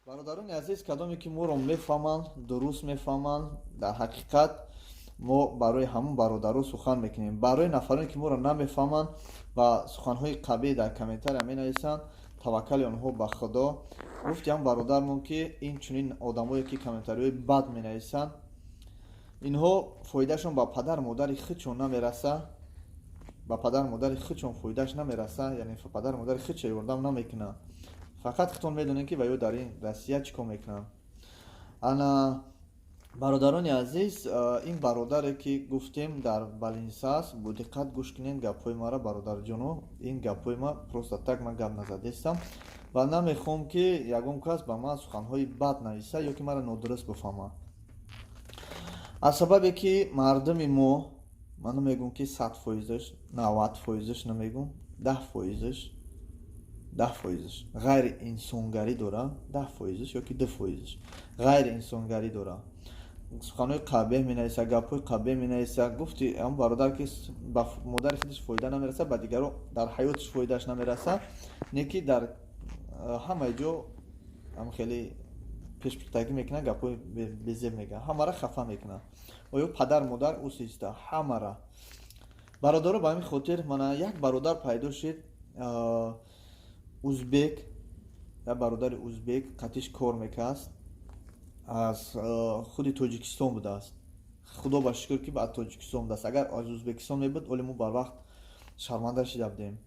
Бародарони азиз, кадоме ки моро мефаҳманд, дуруст мефаҳманд, дар ҳақиқат мо барои ҳамон бародаро сухан мекунем. Барои нафароне ки моро намефаҳманд ва суханҳои қабеҳ дар комментария менависанд, таваккали онҳо ба Худо. Гуфтиам бародармон, ки ин чунин одамое ки комментариҳои бад менависанд, инҳо фоидаашон ба падар модари худшон намераса, ба падар модари худшон фоидааш намераса, яъне падар модари худша ёрдам намекунанд. Фақат худтон медонед, ки ва ё дар ин Россия чӣ кор мекунанд. Ана, бародарони азиз, ин бародаре ки гуфтем, дар больница аст. Бо диққат гӯш кунед гапҳои мара, бародарҷоно. Ин гапҳои ма просто так ман гап назадестам ва намехоҳам, ки ягон кас ба ман суханҳои бад нависа ё ки маро нодуруст бифаҳма. Аз сабабе ки мардуми мо, ман намегӯм, ки 100%-аш, 90%-аш намегӯм, 10%-аш, 10%-аш ғайри инсонгарӣ дора, 10%-аш ё ки 2%-аш ғайри инсонгарӣ дора, суханҳои қабеҳ менависа, гапҳои қабеҳ менависа. Гуфти ҳам бародар, ки ба модари худаш фоида намераса, ба дигаро дар ҳаёташ фоидааш намераса, не ки дар ҳамаи ҷо ҳам хеле пешпуртагӣ мекунад, гапҳои безеб мегӯяд, ҳамара хафа мекунад. Оё падар модар усиста ҳамара бародаро. Ба ҳамин хотир мана як бародар пайдо шуд, узбек, як бародари узбек қатиш кор мекард, аз худи Тоҷикистон будааст. Худо ба шукр, ки аз Тоҷикистон будааст. Агар аз Ӯзбекистон мебуд, оле мо барвақт шарманда шида будем.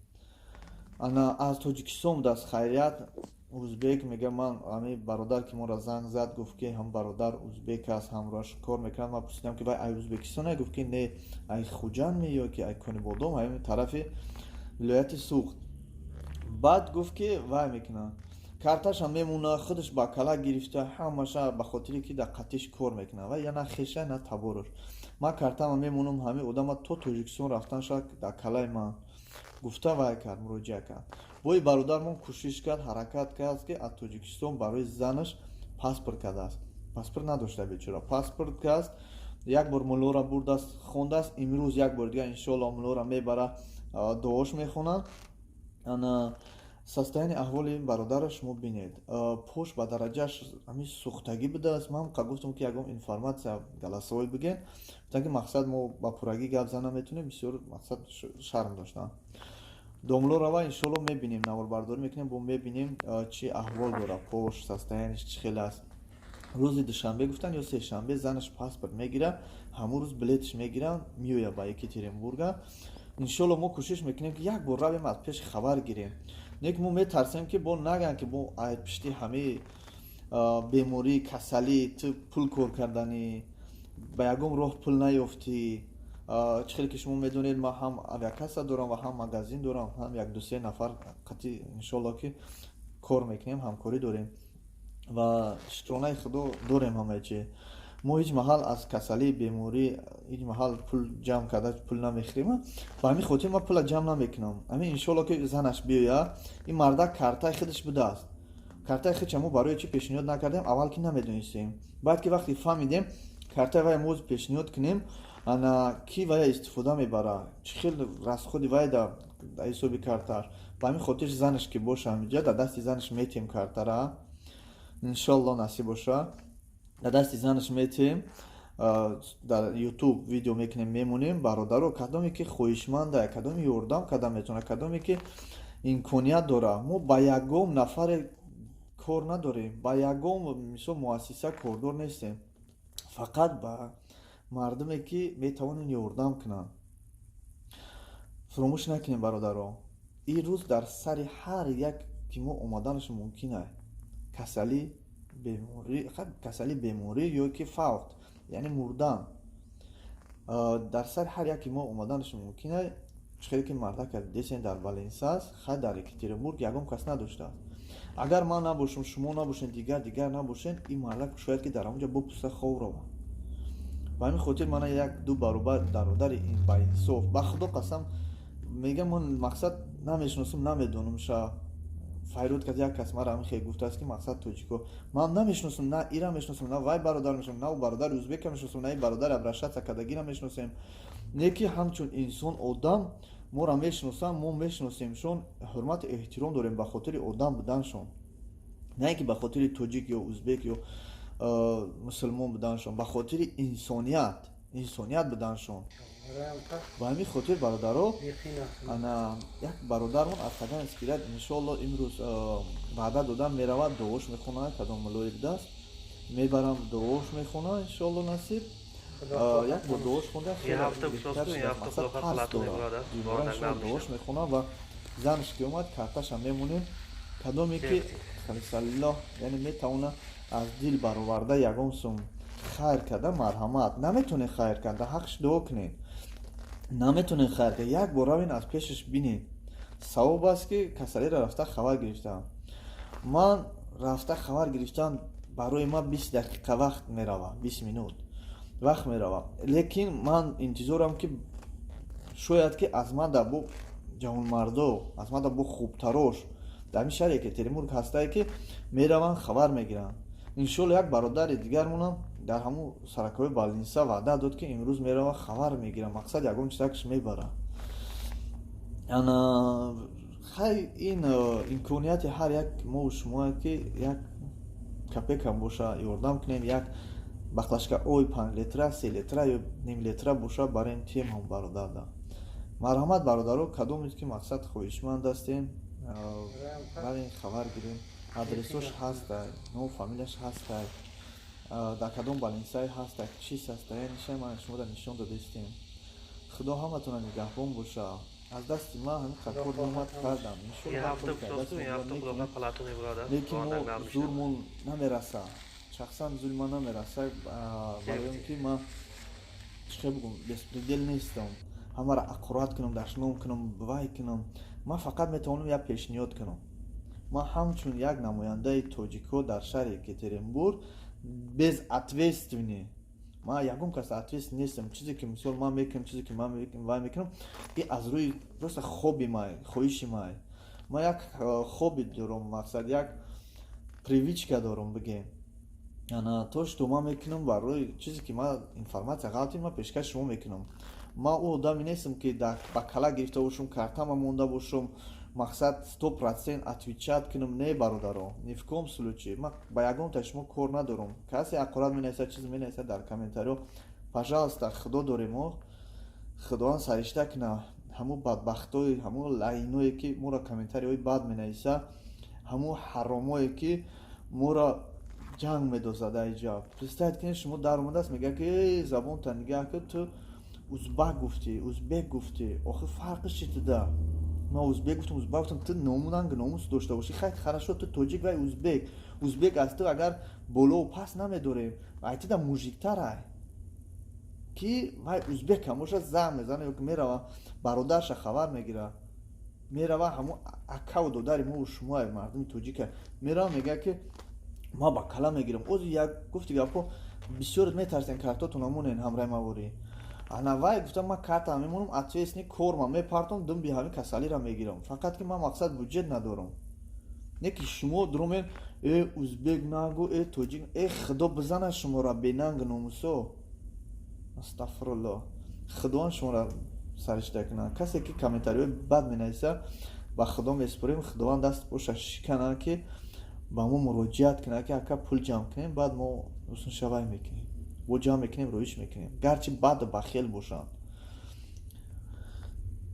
Ана, аз Тоҷикистон будааст. Хайрият, узбек мега. Ман ҳами бародар ки моро занг зад, гуфт, ки ҳам бародар узбек аст, ҳамроҳаш кор мекунад. Ман пурсидам, ки вай ай Ӯзбекистон? Гуфт, ки не, ай Хуҷанд ме ё ки ай Конибодом, ҳами тарафи вилояти Суғд. Баъд гуфт, ки вай мекунад, карташа мемона, худаш ба кала гирифта ҳамаша, ба хотире ки дар қатиш кор мекунад ва я на хеша, на таборош. Ман картама мемонам, ҳамин одама то Тоҷикистон рафтан шад дар калаи ман гуфта, вай кард, муроҷиат кард. Бои бародармон кӯшиш кард, ҳаракат кард, ки аз Тоҷикистон барои занаш паспорт кардааст. Паспорт надошта бечора, паспорт каст. Як бор муллора бурдааст, хондааст. Имрӯз як бор дигар, иншоалло, муллора мебара, дуош мехонанд. Ана, состояние, аҳволи бародарро шумо бинед. Пош ба дараҷааш ҳамин сӯхтагӣ будааст. Ман гуфтам, ки ягон информация голосовой бигӯен. Гуфтам, ки мақсад мо ба пуррагӣ гап зан наметонем, бисёр мақсад шарм доштам. Домло рава, иншоалло, мебинем, наворбардорӣ мекунем, бо мебинем, чӣ аҳвол дора пош, состояние ш чӣ хел аст. Рӯзи душанбе гуфтанд ё сешанбе занаш паспорт мегирад, ҳамон рӯз билетш мегиранд, меояд ба Екатеринбурга. Иншоалло, мо кӯшиш мекунем, ки як бор равем, аз пеши хабар гирем. Не ки мо метарсем, ки бо наган, ки бо пишти ҳамаи беморӣ, касалӣ ту пул кор карданӣ, ба ягон роҳ пул наёфтӣ. Чӣ хеле ки шумо медонед, ман ҳам авиакасса дорам ва ҳам магазин дорам, ҳам як дусе нафар қатъи, иншоалло, ки кор мекунем, ҳамкорӣ дорем ва шукронаи Худо дорем ҳамаи чи. Мо ҳеҷ маҳал аз касалӣ, беморӣ ҳеҷ маҳал пул ҷамъ карда пул намехӯрем. Ба ҳамин хотир ман пула ҷамъ намекунам. Ҳамин, иншоалло, ки занаш биёяд. Ин мардак картаи худаш будааст. Картаи худша мо барои чӣ пешниҳод накардем? Аввал ки намедонистем. Баъд ки вақте фаҳмидем, картаи вай мо пешниҳод кунем, ана ки вая истифода мебара, чӣ хел расход и вай да ҳисоби картааш. Ба ҳамин хотир занаш ки боша ҳамиҷа, дар дасти занаш метем картара, иншоалло, насиб боша, дар дасти занаш метем. Дар Ютуб видео мекунем, мемонем. Бародаро, кадоме ки хоҳишманда, кадоме ёрдам карда метавона, кадоме ки имконият дора. Мо ба ягон нафаре кор надорем, ба ягон мисол муассиса кордор нестем, фақат ба мардуме ки метавонанд ёрдам кунанд. Фуромӯш накунем, бародаро, ин рӯз дар сари ҳар як ки мо омаданаш мумкин аст. Касалӣ, беморӣ, касалӣ, беморӣ ё ки фавт, яъне мурдан, дар сари ҳар яке мо омаданаш мумкин аст. Чӣ хеле ки мардак десен дар больница аст, хай, дар Екатеринбург ягон кас надоштааст. Агар ман набошам, шумо набошед, дигар дигар набошед, ин мардак шояд ки дар ҳамонҷо бопуста хов равад. Ба ҳамин хотир мана як ду баробар дародари баинсоф, ба Худо қасам мегам, ман мақсад намешиносам, намедонам ша. Файруд кард, як кас мара ҳамин хел гуфтааст, ки мақсад тоҷико. Ман намешиносам, на ира мешиносам, на вай бародар мешиносам, на бародари узбека мешиносам, на ин бародари обращаться кардагира мешиносем. Не ки ҳамчун инсон, одам моро мешиносам, мо мешиносемшон, ҳурмату эҳтиром дорем ба хотири одам буданшон. На ин ки ба хотири тоҷик ё узбек ё мусулмон буданашон, ба хотири инсоният, инсоният буданашон. Ба ҳамин хотир, бародаро, ана як бародармон аз Таганский ряд, иншоалло, имрӯз ваъда додам, меравад, дуош мехонад. Кадом муллое будааст, мебарам, дуош мехонад, иншоалло, насиб. Як бор дуош хонда, мақсад тарс дорад. Дуош мехонам ва занаш ки омад, карташа мемонем. Кадоме ки халисаллоҳ, яъне метавона аз дил бароварда ягон сум хайр карда, марҳамат. Наметонед хайр карда, ҳақш дуо кунед. Наметонед хайр карда, як бор равен, аз пешаш бинед, савоб аст, ки касалиро рафта хабар гирифтам. Ман рафта хабар гирифтан барои ман 20 дақиқа вақт мерава, 20 минут вақт мерава. Лекин ман интизорам, ки шояд ки аз ман да бо ҷавонмардо, аз ман да бо хубтарош дар ҳамин шаҳри Екатеринбург ҳастае, ки мераванд, хабар мегиранд. Иншоалло, як бародари дигармонам дар ҳамун сорокои больница ваъда дод, ки имрӯз мерава, хабар мегирам, мақсад ягон чизакш мебара. Ана хай, ин имконияти ҳар як мову шумое, ки як копейка боша, ёрдам кунем. Як баклажка ой 5 литра, 3 литра ё ним литра боша, барем, тием ҳам бародарда. Марҳамат, бародаро, кадомед ки мақсад хоҳишманд ҳастем, равем, хабар гирем. Адресош ҳастай, ном, фамилияш ҳастай, дар кадом больницае ҳастай, чиз ҳастай, ниша ман шумода нишон додастем. Худо ҳаматона нигаҳбон боша. Аз дасти ман ҳамин кор омад, кардам. Лекин мо зурмон намераса, шахсан зури ман намераса, барои он ки ман, чӣ хел бигӯм, беспредел нестам, ҳамаро аккурат кунам, дашном кунам, вай кунам. Ман фақат метавонам як пешниҳод кунам. Ман ҳамчун як намояндаи тоҷикҳо дар шаҳри Екатеринбург, безответственный, ман ягон кас ответственный нестам. Чизе ки, мисол, ман мекунам, чизе ки ман вай мекунам, и аз рӯи просто хоби май, хоҳиши май. Ман як хоби дорам, мақсад, як привычка дорам, бигем. Ана то что ман мекунам, барои чизе ки ман информация ғалати ман пешкаши шумо мекунам. Ман ӯ одаме нестам, ки ба кала гирифта бошам, картама монда бошам, мақсад 100% отвечать кунам. Не, бародаро, ни в коем случае. Ман ба ягонта шумо кор надорам. Касе аккурат менависад, чиз менависад дар комментариҳо, пожалуйста. Худо дорем, о Худованд саришта куна ҳамун бадбахтои, ҳамун лайное, ки моро комментариҳои бад менависа, ҳамун ҳаромое, ки моро ҷанг медозад. Айҷа представить кунед, шумо дар омадааст, мегӯяд, ки забонта нигаҳ кун, ту узбак гуфтӣ, узбек гуфтӣ. Охир фарқиш чи туда? Ман узбек гуфтам, узбак гуфтам, ту номунанг номус дошта бошӣ. Хай, хорошо, ту тоҷик вай узбек. Узбек аз ту агар болову паст намедорем, ай туда мужиктарай, ки вай узбек ҳам бошад, зан мезана ё мерава, бародарша хабар мегира, мерава, ҳамун акаву додари мову шумоа, мардуми тоҷика, мерава, мегӯяд, ки ма ба кала мегирам. Ози як гуфти гапҳо, бисёр метарсен, картотона монен ҳамраи маворӣ. Ана вай гуфта, ман картам мемонам, ответственный корма мепартом, думби ҳамин касалиро мегирам, фақат ки ман, мақсад, буҷет надорам. Не ки шумо дурумен, э узбек нагу, э тоҷик, э худо бизана шуморо, бенанг номусо. Астағфирулло, Худованд шуморо саришта кунад. Касе ки комментариҳои бад менависа, ба Худо месупорем, Худованд даст боша шиканад, ки ба мо муроҷиат кунад, ки ака, пул ҷамъ кунем, баъд мо усуншавай мекунем, бо ҷамъ мекунем, роиш мекунем. Гарчи баду бахел бошанд,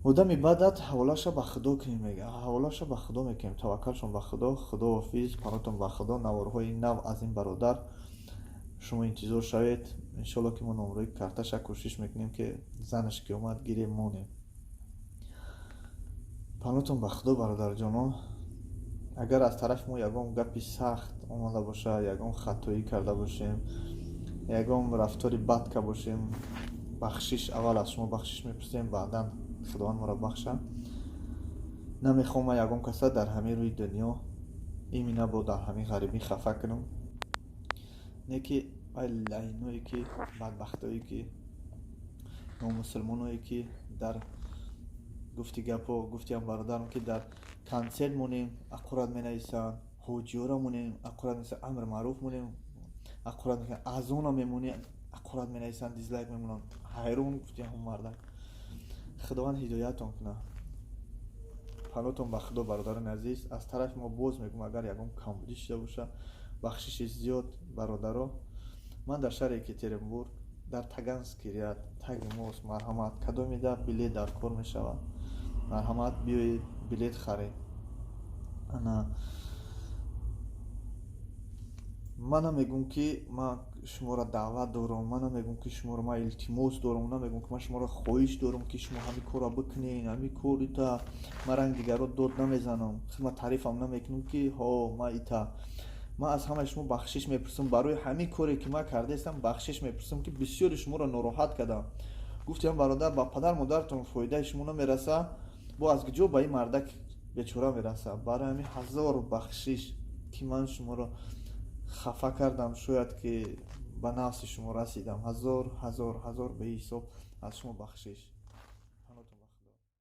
одами бадат ҳаволаша ба Худо кунем, мега, ҳаволаша ба Худо мекунем. Таваккалшон ба Худо. Худоҳофиз, панотон ба Худо. Наворҳои нав аз ин бародар шумо интизор шавед. Иншолло, ки мо номрои карташа кӯшиш мекунем, ки занаш ки омад, гирем, монем. Панотон ба Худо, бародарҷонон. Агар аз тарафи мо ягон гапи сахт омада бошад, ягон хатоӣ карда бошем, ягон рафтори бад карда бошем, бахшиш, аввал аз шумо бахшиш мепурсем, баъдан Худованд моро бахшад. Намехоҳам ман ягон каса дар ҳамин рӯи дунё, имина бо дар ҳамин ғарибӣ хафа кунам. Не ки вай лайное, ки бадбахтое, ки номусулмоное, ки дар гуфти гапҳо, гуфтиам бародарам, ки дар консерт монем, аккурат менависанд, ҳоҷиёра монем, аккурат менависанд, амр маъруф монем, аккурат, азона мемонем, аккурат менависанд, дизлайк мемонанд. Ҳайрон, гуфти ҳамон мардак. Худованд ҳидоятон кунад. Панотон ба Худо, бародарони азиз. Аз тарафи мо боз мегӯм, агар ягон камбудӣ шуда боша, бахшиши зиёд, бародаро. Ман дар шаҳри Екатеринбург, дар Таганский ряд, таги мост. Марҳамат, кадомида билет дар кор мешавад, марҳамат, биёед, билет харед. Ана ман намегӯм, ки ман шуморо даъват дорам, ман намегӯм, ки шуморо ман илтимос дорам, намегӯм, ки ман шуморо хоҳиш дорам, ки шумо ҳамин корро бикунед, ҳамин кор ита. Ман ранги дигарро дод намезанам, ман таърифам намекунам, ки ҳо, ман ита. Ман аз ҳамаи шумо бахшиш мепурсам барои ҳамин коре, ки ман кардаистам. Бахшиш мепурсам, ки бисёри шуморо нороҳат кардам. Гуфтем, бародар, ба падар модаратон фоидаи шумо намераса, бо аз куҷо ба ин мардак бечора мераса? Барои ҳамин ҳазор бахшиш, ки ман шуморо хафа кардам, шояд ки ба нафси шумо расидам. Ҳазор, ҳазор, ҳазор беҳисоб аз шумо бахшиш.